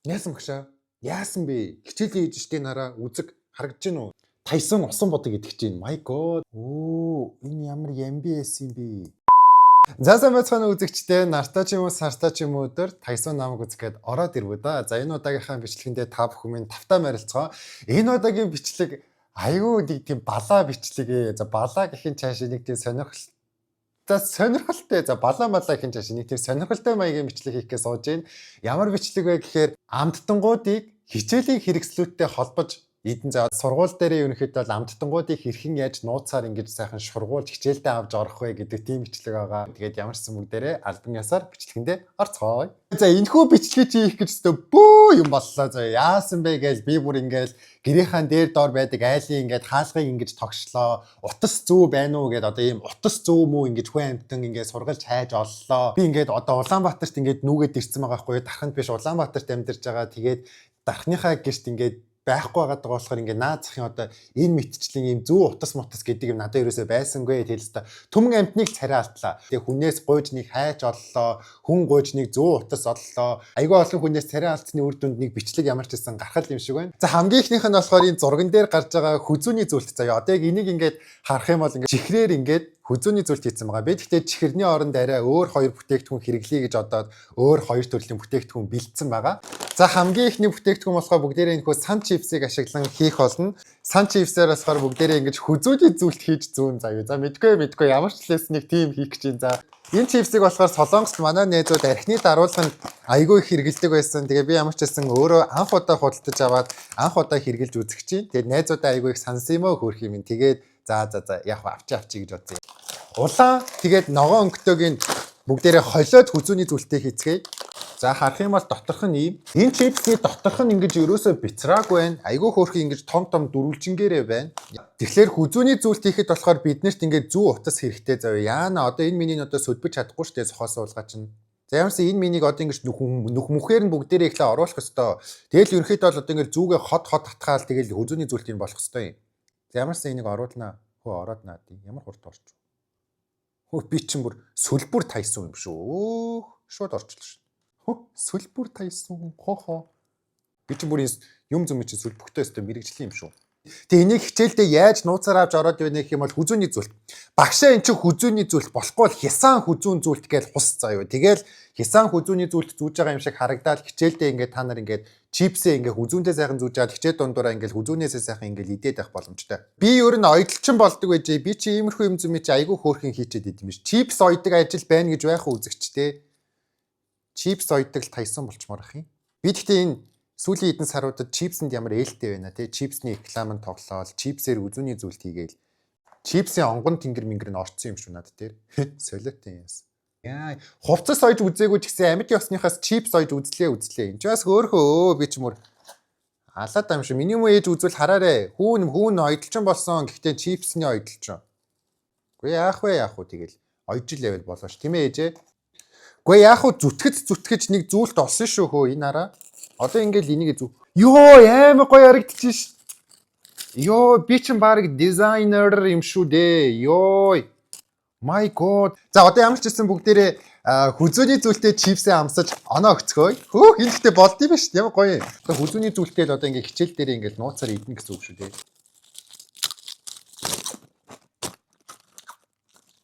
Яасан багшаа? Яасан бэ? Хичээлээ хийж штэ нараа үзэг харагдаж гин үү? Тайсон усан бодог идэх чинь. My god. Оо, энэ ямар ямби эс юм бэ? За, сайн байцгаана үзэгчдээ. Нартай ч юм уу, сартай ч юм уу өдөр Тайсон намайг үзэх гээд ороод ирвэ да. За, энэ удаагийнхаа бичлэгэндээ та бүхэн минь тавтаа морилцгоо. Энэ удаагийн бичлэг айгүй нэг тийм балаа бичлэг ээ. За, балаа гэхин цаашаа нэг тийм сонирхол. За, сонирхолтой. За, балаа малаа гэхин цаашаа нэг тийм сонирхолтой маягийн бичлэг хийх гэж сууж байна. Ямар бичлэг вэ гэхээр амттангуудыг хичээлийн хэрэгслүүдтэй холбож эдэн. За, сургууль дээрээ ерөнхийдөө бол амттангуудыг хэрхэн яаж нууцаар ингэж сайхан шургуулж хичээлдээ авч орох вэ гэдэг тийм бичлэг байгаа. Тэгээд ямар ч юм бүгдээрээ албан ёсоор бичлэгэндээ орцгоё. За, энэхүү бичлэгийг чи хийх гэж өстө бөө юм боллоо. За, яасан бэ гэж би бүр ингээл гэрийнхаа дээр доор байдаг айлын ингээд хаалгыг ингэж тогшлоо. Утас зүү байна уу гэд одоо ийм утас зүү мүү ингэж хүн амтан ингээд сургалж хайж оллоо. Би ингээд одоо Улаанбаатарт ингээд нүүгээд ирсэн байгаа байхгүй юу? Дарханд биш, Улаанбаатарт амьдарч байгаа. Тэгээд дархныхаа гэрт ингээд байхгүй байгаа даа болохоор ингээ наад захын одоо энэ мэтчлийн ийм зүү утас мутас гэдэг юм надад ерөөсөө байсангүй. Тэгэл та түмэн амтныг л царай алтлаа. Тэгээ хүнээс гуйж нэг хайж оллоо, хүн гуйж нэг зүү утас оллоо. Айгүй олон хүнээс царай алдсны үр дүнд нэг бичлэг ямар ч гэсэн гарах юм шиг байна. За, хамгийн ихнийх нь болохоор энэ зурган дээр гарч байгаа хүзүүний зүйлт заяа. Одоо яг энийг ингээд харах юм бол ингээд чихрээр ингээд хүзүүний зүйлт хийсэн байгаа. Би тэгтээ чихэрний оронд арай өөр хоёр бүтээгдэхүүн хэрэглэе гэж одоод өөр хоёр төрлийн бүтээгдэхүүн бэлдсэн байгаа. За, хамгийн ихний бүтээгдэхүүн болохоор бүгдээрээ энэхүү Sun chips-ыг ашиглан хийх болно. Sun chips-ээр болохоор бүгдээрээ ингэж хүзүүний зүйлт хийж зүүн заяа. За, мэдгүй мэдгүй, ямар ч лээс нэг тийм хийх гэж юм. За, энэ чипсийг болохоор Солонгост манай найзууд архины даруулганд айгүй их хэрэгэлдэг байсан. Тэгээ би ямар ч байсан өөрөө анх удаа худалдаж аваад анх удаа хэрэгэлж үзэх чинь. Тэгээд найзуудаа айгүй их сансан юм аа, хөөрх юм. Тэгээд за за за яг авчи авчи гэж бодсон. Улаан тэгээд ногоон өнгөтэйг бүгдээрээ холиод хүзүүний зүйлтэй хийцгээе. За, харах юм бол доторх нь ийм. Энэ чипсний доторх нь ингэж ерөөсөө бицраагүй байна. Айгүй хөөрхөн ингэж том том дөрвөлжингээрээ байна. Тэгэхээр хүзүүний зүйлт хийхэд болохоор биднэрт ингэж зүү утас хэрэгтэй заяа. Яана одоо энэ миний одоо сүлбэж чадахгүй шүү дээ, цохоос уулгаа чинь. За, ямарсан энэ минийг одоо ингэж нүх нүх мүхээр нь бүгдээрээ эхлээ оруулах ёстой. Тэгэл ерөнхийдөө бол одоо ингэж зүгээ хот хот татгаал тэгэл хүзүүний зүйлт юм болох ёстой юм. За, ямарсан энийг оруулнаа. Хөө, ороод наа. Ямар хурд орч. Хөө, би чинь бүр сүлбүр тайсан юм шүү. Өөх, шууд орчлоо шүү. Хөө, сүлбүр тайсан, хоо хоо. Би чинь бүр юм зүм чинь сүлбөхтэй өстой мэрэгжлийн юм шүү. Тэгээ энийг хичээлдээ яаж нууцаар авч ороод ивнэ гэх юм бол хүзүүний зүйлт. Багшаа, эн чинь хүзүүний зүйлт болохгүй бол хясан хүзүүн зүйлт гэж хус заяа. Тэгэл хясан хүзүүний зүйлт зүүж байгаа юм шиг харагдаад хичээлдээ ингээд та нар ингээд чипсээ ингээд хүзүүндээ сайхан зүүж аваад хичээл дундуура ингээд хүзүүнээсээ сайхан ингээд идээд байх боломжтой. Би ер нь ойдолчин болдог байжээ. Би чи иймэрхүү юм зүмий чи айгүй хөөрхөн хийчихэд идэм биш. Чипс ойдог ажил байна гэж байх үзэгчтэй. Чипс ойдог л тайсан болчмоор ах юм. Би тэгтээ энэ сүүлийн хэдэн саруудад чипсэнд ямар ээлтэй байна те, чипсний реклам нь тоглоол, чипсээр үзүүний зүйлт хийгээл, чипсийн онгон тэнгэр мэнгэр нь орцсон юм шүү над дээр. Солиотой юм. Яа, хувцас сойж үзээгүй ч гэсэн амьд ёсныхаас чипс сойж үзлээ үзлээ. Энд ч бас хөөхөө өө, би ч мөр алаад юм шүү. Миний муу ээж үзвэл хараарэ. Хүүн хүүн ойдолчон болсон. Гэхдээ чипсний ойдолчон. Үгүй, яах вэ, яах вэ, тэгэл ойжил явал болоо ш. Тийм ээ, ээжээ. Үгүй, яах вэ, зүтгэж зүтгэж нэг зүйлт олсон шүү хөө, энэ хараа. Одоо ингээл энийг зү. Йоо, амар гоё харагдчих ш. Йоо, би чинь баг дизайнер юм шүү дээ. Йоо. My god. За, одоо ямар ч гэсэн бүгдээрээ хүзүүний зүйлтэй чипсээ амсаж оноо өгцгөөе. Хөөх, энэ гэхдээ болд юм биш. Ямар гоё юм. Одоо хүзүүний зүйлтэй л одоо ингээ хичээл дээр ингээл нууцаар идэнэ гэсэн үг шүү дээ.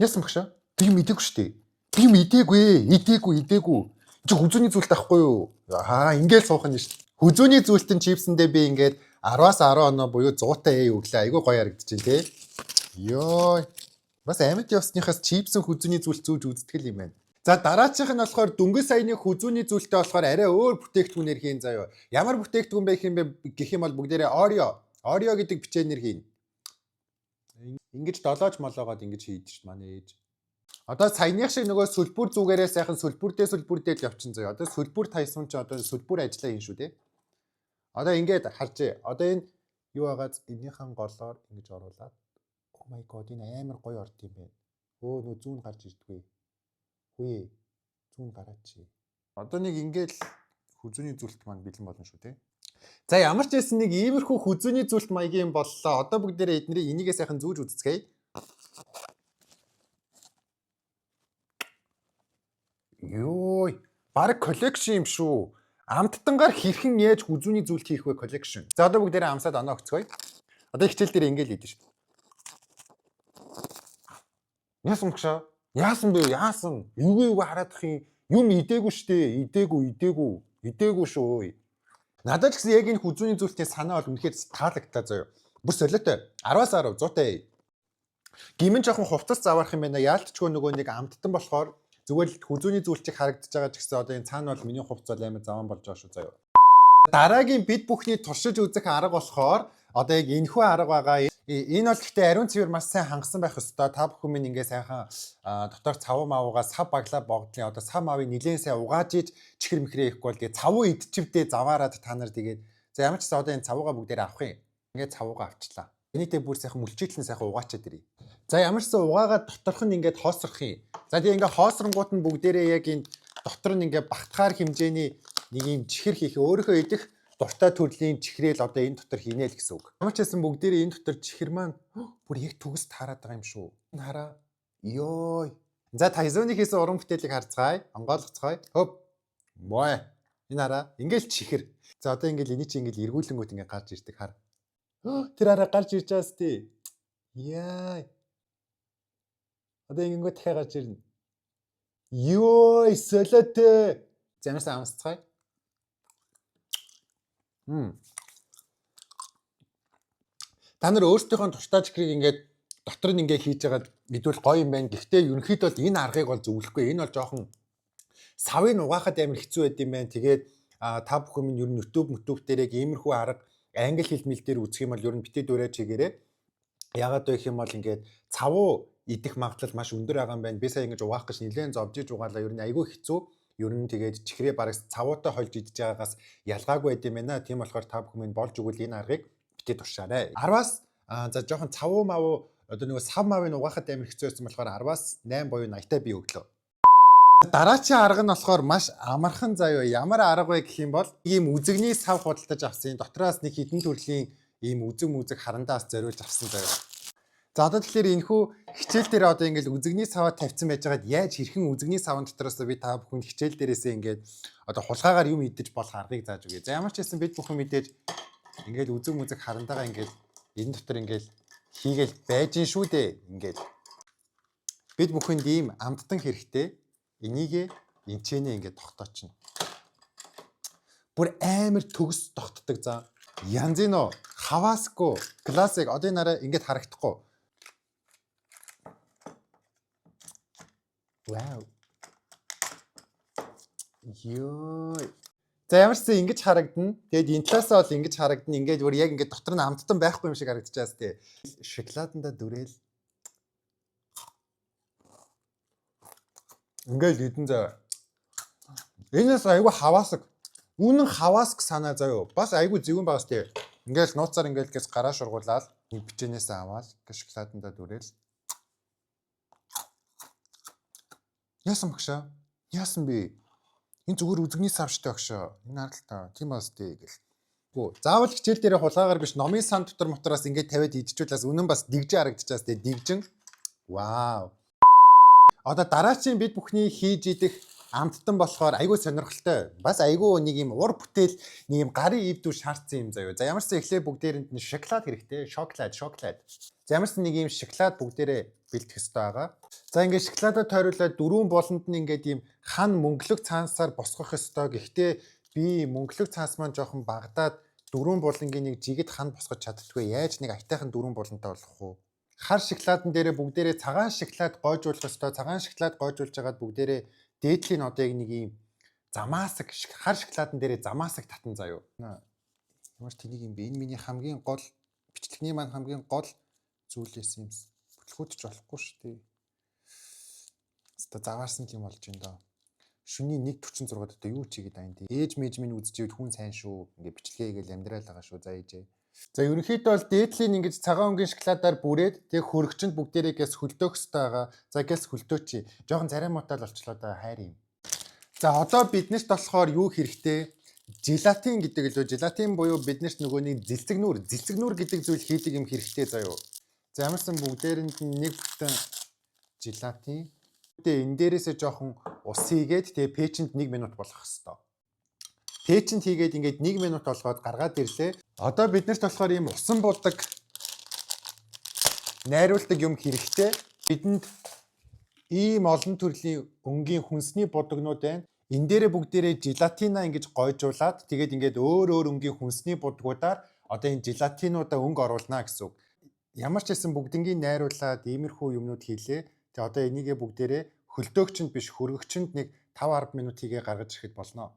Яасан багшаа? Би юм идээгүй шүү дээ. Би юм идээгүй. Идээгүй, идээгүй. Чи хүзүүний зүйлт авахгүй юу? Аа, ингээл суух нь шүү дээ. Хүзүүний зүйлтэн чипсэндээ би ингээд 10-аас 10 оноо буюу 100 та A өглөө. Айгүй гоё харагдчихэв те. Йоо. Бас амьд явсныхаас чипсэн хүзүүний зүйлт зүүж үзтгэл юм байна. За, дараачих нь болохоор дөнгөж саяны хүзүүний зүйлтэй болохоор арай өөр бүтээгдэхүүнээр хийн заяа. Ямар бүтээгдэхүүн байх юм бэ гэх юм бол бүгдээрээ Oreo. Oreo гэдэг бичээнээр хийн. Ингэж долоож молоогоод ингэж хийдэж шít манай ээж. Одоо саяных шиг нөгөө сүлбүр зүгээрээ сайхан сүлбүрдээ сүлбүрдээ л явчин заяа. Одоо сүлбүр тайсан чи одоо сүлбүр ажиллаа хийн шүү дээ. Одоо ингээд харжээ. Одоо энэ юу байгааз энийхэн голоор ингэж оруулаад, oh my god, энэ амар гоё орд юм байна. Өө, нөө зүүн гарч ирдгүй. Хүү, зүүн гараач. Одоо нэг ингээд хүзүүний зүлт маань бэлэн болно шүү дээ. За, ямар ч байсан нэг иймэрхүү хүзүүний зүлт маягийн юм боллоо. Одоо бүгдээрээ эднэрийг энийгээ сайхан зүүж үзцгээе. Йой, баг коллекшн юм шүү. Амттангаар хэрхэн яаж хүзүүний зүйлт хийх вэ collection. За, одоо бүгдээрээ амсаад оноо өгцгөөе. Одоо хичээл дээр ингээл идэж шүү. Яасан багшаа? Яасан бэ? Яасан? Юугүй юугүй хараадах юм? Юм идээгүй штэ. Идээгүй, идээгүй. Идээгүй шүү. Надад ч гэсэн яг энэ хүзүүний зүйлтийн санаа бол үнэхээр таалагдлаа заяа. Бүр солиотой. 10-аас 10 100-тай. Гимэн жоохон хувцас заваарах юм байна. Яалтчгүй нөгөө нэг амттан болохоор зүгээр л хүзүүний зүйлчиг харагдаж байгаа ч гэсэн одоо энэ цаана бол миний хувцас бол амар заван болж байгаа шүү заяа. Дараагийн бид бүхний туршиж үзэх арга болохоор одоо яг энэхүү арга байгаа. Энэ бол гэхдээ ариун цэвэр маш сайн хангасан байх ёстой. Та бүхэн минь ингээ сайхан дотор цавуу мавуугаа сав баглаа богдлын одоо сав мавыг нилээн сайн угааж иж чихэр мэхрээ ихгүй бол тэгээ цавуу идчивдээ заваарад та нар тэгээд за, ямар ч гэсэн одоо энэ цавуугаа бүгдээр авах юм. Ингээ цавуугаа авчлаа. Энийг бүр сайхан мүлчээтлэн сайхан угаачаад ирье. За, ямар ч гэсэн угаагаад доторх нь ингээд хоосрох юм. За, тэгээ ингээ хоосронгууд нь бүгдээрээ яг энэ дотор нь ингээ багтахаар хэмжээний нэг юм чихэр хийх, өөрийнхөө идэх дуртай төрлийн чихрээл одоо энэ дотор хийнэ л гэсэн үг. Ямар ч байсан бүгдээрээ энэ дотор чихэр маань бүр яг төгс таарад байгаа юм шүү. Энэ хараа. Йой. За, Тайзоны хийсэн уран бүтээлийг харцгаая. Онгойлгоцгоё. Хөп. Мой. Энэ хараа. Ингээл чихэр. За, одоо ингээл эний чи ингээл эргүүлэнгүүт ингээ гарч ирдэг, хар. Тэр хараа, гарч ирж байгаас тий. Яа. Одоо ингэнгүүт дахиад гарч ирнэ. Йой, солиотой. За, ямарсан амсцгаая. Та нар өөрсдийнхөө туртай чихрийг ингээд дотор нь ингээд хийж байгаад идвэл гоё юм байна. Гэхдээ ерөнхийдөө бол энэ аргыг бол зөвлөхгүй. Энэ бол жоохон савыг угаахад амар хэцүү байд юм байна. Тэгээд та бүхэн минь ер нь YouTube YouTube дээр яг иймэрхүү арга англи хэл мэл дээр үзэх юм бол ер нь битээ дөрөө чигээрээ. Ягаад вэ гэх юм бол ингээд цавуу идэх магадлал маш өндөр байгаа юм байна. Би сая ингэж угаах гэж нэлээд зовж иж угаалаа. Ер нь айгүй хэцүү. Ер нь тэгээд чихрээ бараг цавуутай холж идэж байгаагаас ялгаагүй байд юм байна. Тийм болохоор та бүхэн минь болж өгвөл энэ аргыг битээ туршаарай. 10-аас за, жоохон цавуу мавуу одоо нөгөө сав мавыг угаахад амар хэцүү байсан болохоор 10-аас 8 буюу 80-тай би өглөө. Дараачийн арга нь болохоор маш амархан заяа. Ямар арга вэ гэх юм бол ийм үзэгний сав худалдаж авсан. Дотроос нэг хэдэн төрлийн ийм үзэг мүзэг харандаас зориулж авсан заяа. За, одоо тэгэхээр энэхүү хичээл дээр одоо ингээл үзэгний саваа тавьсан байж байгаад яаж хэрхэн үзэгний саван дотроос би та бүхэнд хичээл дээрээсээ ингээд одоо хулгайгаар юм идэж болох аргыг зааж өгье. За, ямар ч байсан бид бүхэн мэдээж ингээл үзэг мүзэг харандагаа ингээл энэ дотор ингээл хийгээл байж ин шүү дээ. Ингээл бид бүхэнд ийм амттан хэрэгтэй. Энийгээ энчэнэ ингээд тогтоочно. Бүр амар төгс тогтдог за. Янзын нөө хаваасгүй классик одоо энэ нараа ингээд харагдахгүй. Вау. Йой. За, ямар ч зэ ингэж харагдана. Тэгээд энэ талаасаа бол ингэж харагдана. Ингээд бүр яг ингээд дотор нь амттан байхгүй юм шиг харагдчихаас тий. Шоколаданда дүрээл ингээл идэн заа. Энэс айгүй хаваасаг. Үнэн хаваасаг санаа заяо. Бас айгүй зөвөн байгаас тий. Ингээл нууцаар ингээл гэс гараа шургуулаад нэг бичэнээсээ аваад шоколаданда дүрээл. Яасан багшаа? Яасан бэ? Энэ зүгээр үзэгний савштай багшаа. Энэ харалтаа. Тийм бас тий гэл. Гүү. Заавал хичээл дээрээ хулгаагаар биш, номын сан дотор мотороос ингээд тавиад идчихүүлээс үнэн бас дэгжин харагдчихаас тий, дэгжин. Вау. Одоо дараачийн бид бүхний хийж идэх амттан болохоор айгүй сонирхолтой. Бас айгүй нэг юм ур бүтээл, нэг юм гарын ивдүү шаардсан юм заяа. За, ямар ч зэ эхлээ бүгдээрэнд нь шоколад хэрэгтэй. Шоколад, шоколад. За, ямар ч нэг юм шоколад бүгдээрээ бэлтгэх ёстой байгаа. За, ингээд шоколадаа тойруулаад дөрвөн болонд нь ингээд ийм хан мөнгөлөг цаансаар босгох ёстой. Гэхдээ би мөнгөлөг цаас маань жоохон багадаад дөрвөн булангийн нэг жигэд хан босгож чаддаггүй. Яаж нэг аятайхан дөрвөн булантай болох вэ? Хар шоколадн дээрээ бүгдээрээ цагаан шоколад гойжуулах ёстой. Цагаан шоколад гойжуулж хагаад бүгдээрээ дээдлийн одоо яг нэг ийм замаасаг хар шоколадн дээрээ замаасаг татан заяо. Ямар тэнийг юм бэ? Энэ миний хамгийн гол бичлэгний маань хамгийн гол зүйл байсан юмс. Бүтлгүүдч болохгүй шүү дээ. Хэвээ заваарсан юм болж байна доо. Шөнийн 1:46-д одоо юу ч хийгээд айн тий. Ээж мэж минь үзчихвэл хүн сайн шүү. Ингээ бичлэгээ хийгээл амьдрал байгаа шүү. За, ээжээ. За, ерөнхийдөө бол дээдлийн ингэж цагаан өнгийн шоколадаар бүрээд тэг хөрөгчөнд бүгдээрээ гэс хөлдөөх ёстой байгаа. За, гэс хөлдөөчи. Жохон царай муутай л болчлоо да, хайр юм. За, одоо биднэрт болохоор юу хэрэгтэй? Желатин гэдэг лөө, желатин буюу биднэрт нөгөө нэг зэлцэгнүүр, зэлцэгнүүр гэдэг зүйл хийдэг юм хэрэгтэй заяо. За, ямарсан бүгдээрэнд нь нэг бүтэн желатин. Тэгээ энэ дээрээсээ жоохон ус хийгээд тэгээ печэнд 1 минут болгох хэвээр. Печэнд хийгээд ингээд 1 минут болгоод гаргаад ирлээ. Одоо бид нарт болохоор ийм усан будаг найруулдаг юм хэрэгтэй. Бидэнд ийм олон төрлийн өнгийн хүнсний будагнууд байна. Энэ дээрээ бүгдээрээ желатина ингэж гойжуулаад, тэгээд ингээд өөр өөр өнгийн хүнсний будгуудаар одоо энэ желатинуудаа өнгө оруулна гэсэн үг. Ямар ч байсан бүгднгийн найруулад иймэрхүү юмнууд хийлээ. Тэгээ одоо энийгээ бүгдээрээ хөлдөөгчөнд биш, хөргөгчөнд нэг 5 10 минут хийгээ гаргаж ирэхэд болно.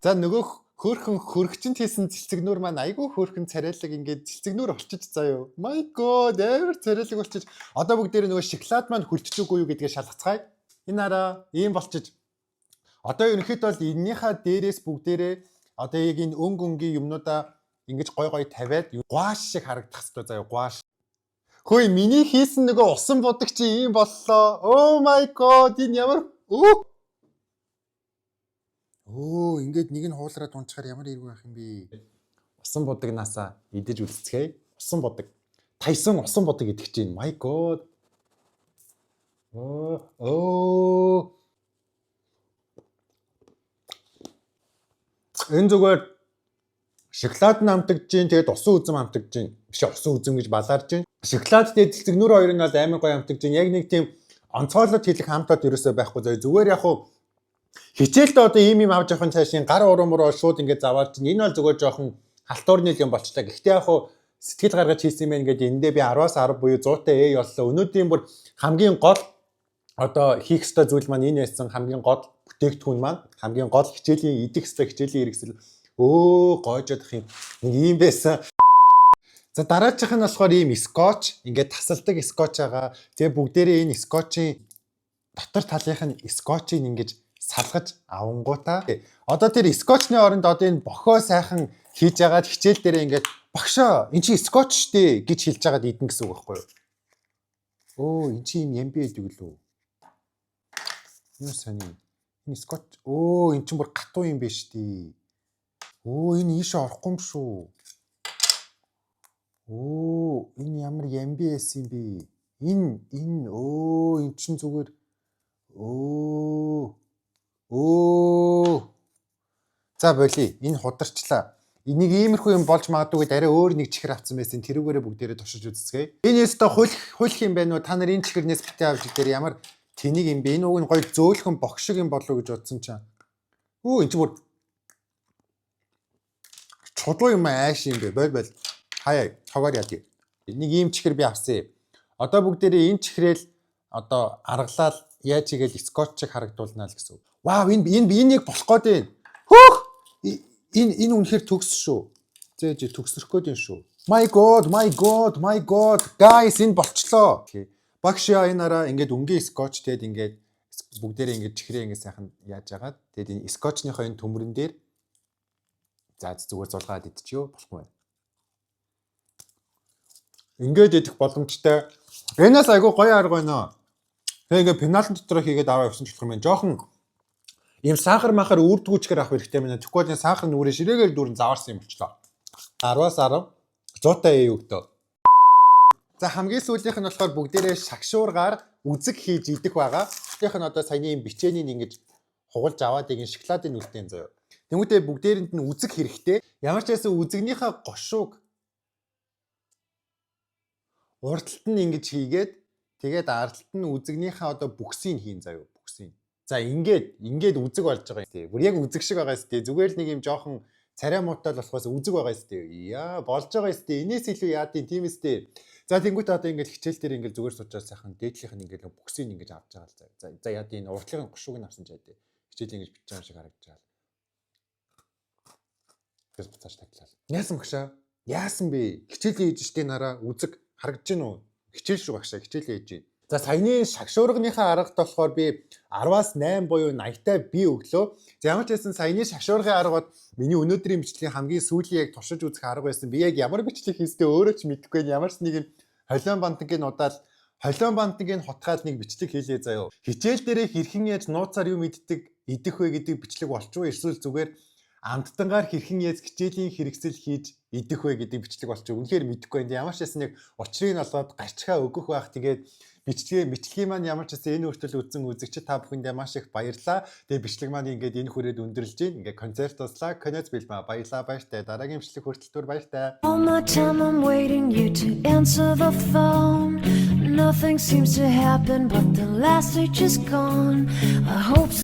За, нөгөө хөөхөн хөргөчөнд хийсэн цэлцэгнүүр маань айгүй хөөхөн царайлаг ингээд цэлцэгнүүр болчиж заяо. My god, амар царайлаг болчиж. Одоо бүгдээрээ нөгөө шоколад маань хөлтөж үгүй юу гэдгээ шалгацгаая. Энэ хараа, ийм болчиж. Одоо ерөнхийдөө бол эннийхээ дээрээс бүгдээрээ одоо яг энэ өнгө өнгийн юмнуудаа ингэж гой гой тавиад гуаш шиг харагдах хэрэгтэй заяо, гуаш. Хөөе, миний хийсэн нөгөө усан будаг чи ийм боллоо. Oh my god, энэ ямар өө. Өө, ингээд нэг нь хуулраад унчаар ямар эргүй байх юм бэ? Усан будагнаасаа идэж үлцгээе. Усан будаг. Тайсан усан будаг идэх чинь. My god. Өө өө. Энэ зүгээр шоколад нь амтагдж гин, тэгээд усан үзэм амтагдж гин. Биш, усан үзэм гэж балаарж гин. Шоколад тэгээд цэцэгнүүр хоёр нь бол амар гоё амтагдж гин. Яг нэг тийм онцгойлоод хэлэх хамтаад ерөөсөө байхгүй зөө. Зүгээр яг хуу хичээлдээ одоо ийм юм авч явахын цаашийн гар урам руу шууд ингээд заваарч чинь. Энэ бол зүгээр жоохон халтуурны юм болчлаа. Гэхдээ яг хуу сэтгэл гаргаж хийсэн юм байна гэдэг эндээ би 10-аас 10 буюу 100-тай A боллоо. Өнөөдрийн бүр хамгийн гол одоо хийх ёстой зүйл маань энэ байсан, хамгийн гол бүтээгдэхүүн маань, хамгийн гол хичээлийн идэх ёстой хичээлийн хэрэгсэл өө гоожодох юм нэг ийм байсан. За, дараачих нь болохоор ийм скотч, ингээд тасалдаг скотч байгаа. Тэгээ бүгдээрээ энэ скотчийн дотор талынх нь скотчийг ингэж салгаж авангуудаа одоо тэр скотчны оронд одоо энэ бохоо сайхан хийж агаад хичээл дээрээ ингээд "Багшаа, эн чи скотч штэ" гэж хэлж агаад идэн гэсэн үг байхгүй юу? Өө, эн чи юм ямби байдаг лүү? Юу сони? Энэ скотч, өө, эн чин бүр гатуу юм биш дээ. Өө, энэ ийшээ орохгүй юм шүү. Өө, энэ ямар ямби байсан юм бэ? Энэ өө, эн чин зүгээр өө өө. За, боли, энэ хударчлаа. Энийг иймэрхүү юм болж магадгүй гэд арай өөр нэг чихэр авсан байсан. Тэрүүгээрээ бүгдээрээ туршиж үзцгээе. Энэ өстө хулх хулх юм байна уу? Та нар энэ чихэрнээс битээ авч дээр ямар тэнийг юм бэ? Энэ уг нь гоё зөөлхөн бох шиг юм болов уу гэж бодсон чинь. Өө, энэ чи бүр чулуу юм ааш юм бэ? Боль боль. Хаяа цогоор яа. Нэг ийм чихэр би авсан юм. Одоо бүгдээрээ энэ чихрээл одоо аргалаад яаж игээл скотч шиг харагдуулнаа л гэсэн үг. Вау, энэ энэ яг болох гээд байна. Хөөх! Энэ үнэхээр төгс шүү. Зээж төгсрөх гээд юм шүү. My god, my god, my god. Guys, энэ болчлоо. Багш яа, энэ араа ингээд өнгийн скотч, тэгээд ингээд бүгдээрээ ингээд чихрээ ингээд сайхан яаж агаад, тэгээд энэ скотчныхоо энэ төмөрөн дээр, за, зүгээр зулгаад идчихё, болохгүй байна. Ингээд идэх боломжтой. Энэс айгу гоё арга байна. Тэгээ ингээд пеналын дотор хийгээд аваа явсан ч болох юм байна. Жохон ийм сахар махар үрдгүүчгээр авах хэрэгтэй байна. Тэгэхгүй бол энэ сахар нүрээ ширээгээр дүүрэн заваарсан юм болчлоо. 10-аас 10, 100 та юу өгдөө. За, хамгийн сүүлийнх нь болохоор бүгдээрээ шагшуургаар үзэг хийж идэх байгаа. Сүүлийнх нь одоо саяны ийм бичээнийг ингэж хугалж аваад яг энэ шоколадын үлдээн заяа. Тэнгүүтээ бүгдээрэнд нь үзэг хэрэгтэй. Ямар ч байсан үзэгнийхээ гошууг урдталт нь ингэж хийгээд, тэгээд ардталт нь үзэгнийхээ одоо бүхсийг хийн заяа, бүхсийг. За, ингээд ингээд үзэг болж байгаа юм тий. Бүр яг үзэг шиг байгаа юм тий. Зүгээр л нэг юм жоохон царай муутай л болохоос үзэг байгаа юм тий. Яа, болж байгаа юм тий. Энээс илүү яадын тийм үстэй. За, тэнгуут одоо ингээд хичээл дээр ингээд зүгээр суучаад сайхан дээдлийнх нь ингээд бүхсийг ингэж авч байгаа л заа. За за, яадын урдлын гушууг нь авсан ч яа. Хичээл ингэж бичиж байгаа юм шиг харагдаж байгаа. Тэгээс буцааж тавьлаа. Яасан, багшаа? Яасан бэ? Хичээл хийж штэ, нараа, үзэг харагдаж гин үү? Хичээл шүү, багшаа, хичээл хийж гин. За, саяны шагшуургийнхаа аргад болохоор би 10-аас 8 буюу 80-тай би өглөө. За, ямар ч байсан саяны шагшуургын арга бол миний өнөөдрийн бичлэгийн хамгийн сүүлийн яг туршиж үзэх арга байсан. Би яг ямар бичлэг хийсдээ өөрөө ч мэдэхгүй. Ямар ч нэг юм холион бантангийн удаал холион бантангийн хутгаал нэг бичлэг хийлээ заяо. Хичээл дээрээ хэрхэн яаж нууцаар юм иддэг идэх вэ гэдэг бичлэг болчихвоо, эсвэл зүгээр амттангаар хэрхэн яаж хичээлийн хэрэгсэл хийж идэх вэ гэдэг бичлэг болчих. Үнэхээр мэдэхгүй байна. Ямар ч байсан нэг учрыг нь олоод гарчхаа өгөх байх. Тэгээд Бичлэгээ бичлэгийн маань ямар ч гэсэн энэ хүртэл үзсэн үзэгчид та бүхэндээ маш их баярлалаа. Тэгээ бичлэг маань ингээд энэ хүрээд өндөрлөж байна. Ингээд концерт дуслаа. Конец билма. Баярлалаа, баяртай. Дараагийн бичлэг хүртэл түр баяртай. All my time I'm waiting you to answer the phone. Nothing seems to happen, but the last age is gone. I hope.